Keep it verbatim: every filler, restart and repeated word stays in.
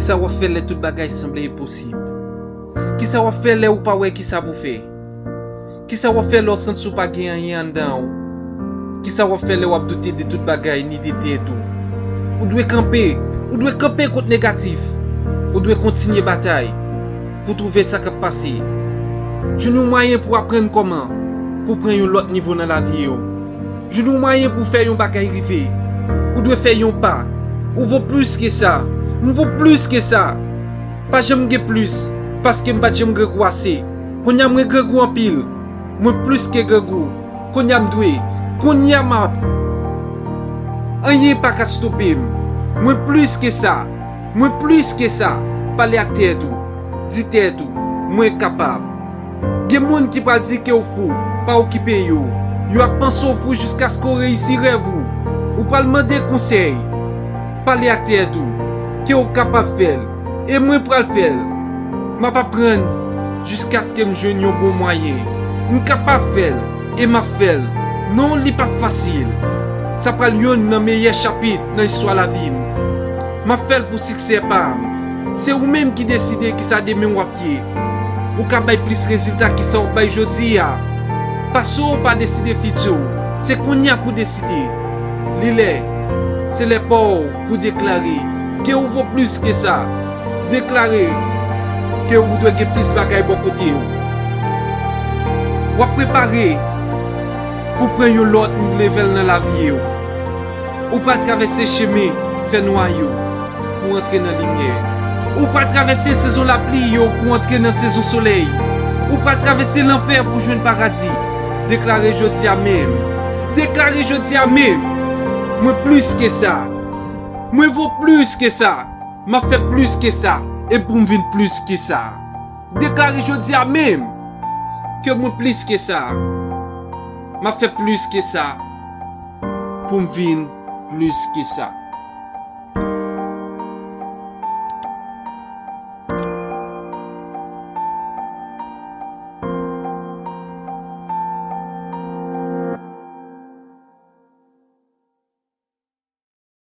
Kisa w ap fè lè tout bagay sanble enposib? Kisa w ap fè lè ou pa wè kisa pou fè? Kisa w ap fè lè w santi w pa gen anyen anndan w? Kisa w ap fè lè w ap doute de tout bagay, ni de tèt ou? Ou dwe kanpe. Ou dwe kanpe kont negatif. Ou dwe kontinye batay pou twouve sa k ap pase. Jwenn yon mwayen pou aprann kòman pou pran yon lòt nivo nan lavi w. Jwenn yon mwayen pou fè yon bagay rive. Ou dwe fè yon pa. Ou vo plis ke sa. M vo plis ke sa. Pa janm gen plis, paske m pa t janm grangou ase. Kounye a mwen grangou anpil. Mwen plis ke grangou. Kounye a m dwe. Kounye a m ap. Anyen pa ka stope m. Mwen plis ke sa. Mwen plis ke sa. Pale ak tèt ou. Di tèt ou, mwen kapab. Gen moun ki pral di ke w fou, pa okipe yo. Yo ap panse w fou jiskaske w reyisi rèv ou. Ou pral mande konsèy. Pale ak tèt ou, ke w kapab fè l. E mwen pral fè l. M ap aprann jiskaske m jwenn yon bon mwayen. M kapab fè l, e m ap fè l. Non, li p ap fasil. Sa pral youn nan meyè chapit nan istwa lavi m. M ap fè l pou siksè pa m. Se ou menm ki deside kisa demen w ap ye. Ou ka bay plis rezilta ki sa w bay jodi a. Pase w pa deside fiti w. Se kounye a pou deside. Li lè. Se lè pa w pou deklare ke ou vo plis ke sa. Deklare ke ou dwe gen plis bagay bò kote w. W ap prepare pou pran yon lòt levèl nan lavi w. Ou pral travèse chemen fènwa yo pou antre nan limyè. Ou pral travèse sezon lapli yo pou antre nan sezon solèy. Ou pral travèse lanfè pou jwenn paradi. Deklare jodi a menm. Deklare jodi a menm. Mwen plis ke sa. Mwen vo plis ke sa. M ap fè plis ke sa. E pou m vin plis ke sa. Deklare jodi a menm ke mwen plis ke sa. M ap fè plis ke sa pou m vin plis ke sa.